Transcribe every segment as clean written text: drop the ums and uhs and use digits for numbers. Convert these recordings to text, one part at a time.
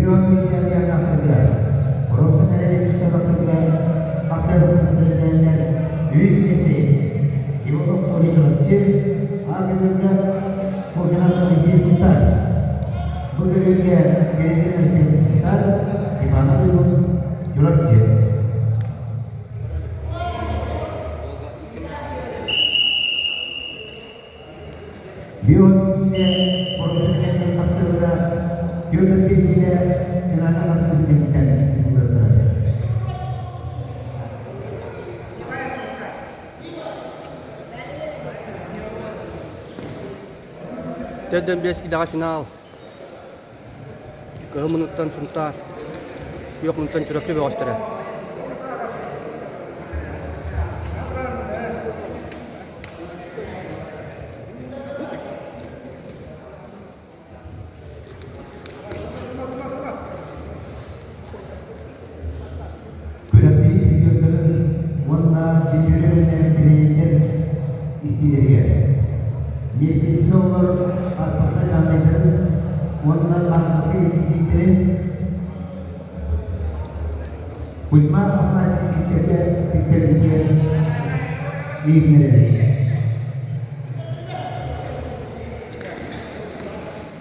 Бүөн Миллионернаахтарыгар боруобса тэрилин тахсарга хапсыһар бэлэмнэннэр үһүс миэстэһин Иванов Коля Чурапчы, А көбүөргэ Кохинов Алексей Сунтар, Б көбүөргэ Кириллин Алексей Сунтар, Степанов Уйгун Чурапчы. Бион киинэ боруобса хапсыһыыта 45 киилэ финалга хапсыһыы кэнниттэн ыытыллыахтара. Төрдөн биэс кидэҕэ финал. Кыһыл муннуктан Сунтаар, күөх муннуктан Чурапчы бөҕөстөрө. Күрэхтэһии призердарын уонна чемпионер эрэннэрин тренердэр истиилэригэр миэстэтигэр олорор паспортнай дааннайдарын уонна банковскай реквизиттэрин Кузьма Афанасьевич Сивцевкэ тиксэрбитигэр иһитиннэрэбит.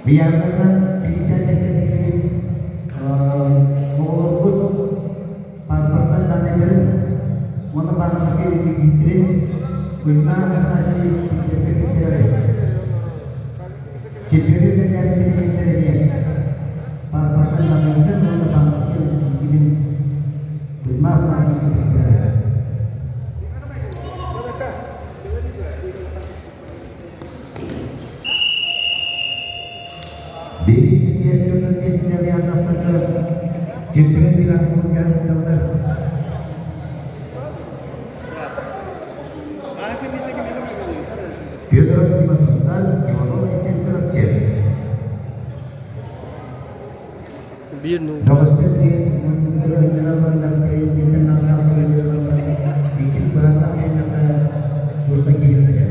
Ыйаахтарынан Кристиан Эстетиксин оҕолоргут паспортнай дааннайдарын уонна банковскай реквизиттэрин Кузьма Афанасьевич Сивцевкэ тиксэрэр. Чемпионы үлэлээбит тренердэр эмиэ паспортнай дааннайгытын уонна банковскай реквизиккитин Кузьма Афанасьевичка тиксэрэр. Биһиги тиэрдиэхтэн биэс километрга чемпион лигатын былдьаһа сылдьаллар. Федоров Дима Сунтар, Иванов Айсен Чурапчы. Биир нуу. Бөҕөстөр диэн муннуктары бараннар тренердиттэн наалаах соруйдары баран иккис быһааттаах диэтэххэ туста киириэхтэрэ.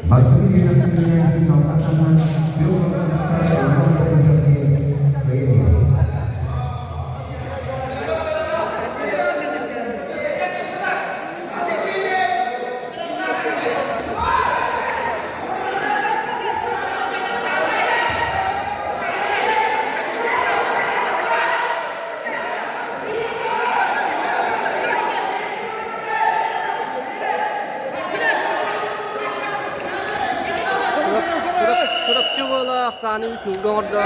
Бастакы үөрэхтэринэн алта санаан күөх олордустар Иван Сидорович кыайан иһэр. Чурапчы уола ахсааны үс нуулга оҥордо.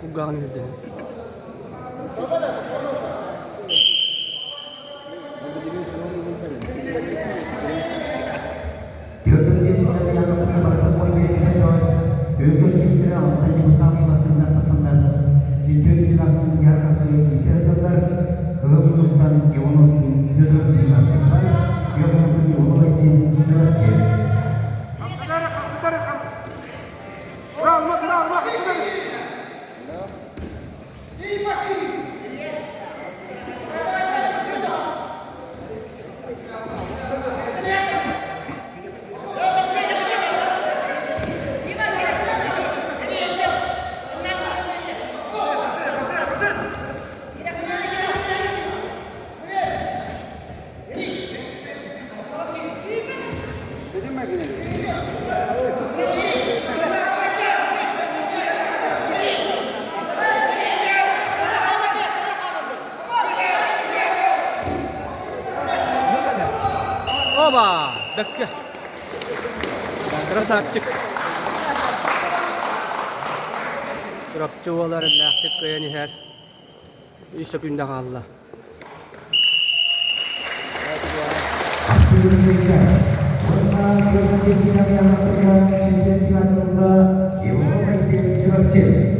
Кулгааҕын үрдүһүн. Түөртэн биэс километр барыта 15 километр Өлгөр сүүрдэрэ онтон Небусамый бастыҥнар тахсаннар чемпион лигатын дьар хапсыйа киирсэ сылдьаллар Кыһыл муннуктан Иванов Федор Димасовтар, Иванов Иванов Айсен Чурапчы. Оба! Бэккэ! Красавчик! Чурапчы уола эрэллээхтик кыайан иһэр. Үс сөкүүндэ хаалла. Ахсынньыга уонна 45 килэ ыйааһыннарга чемпион ааттанна Иванов Айсен, Чурапчы.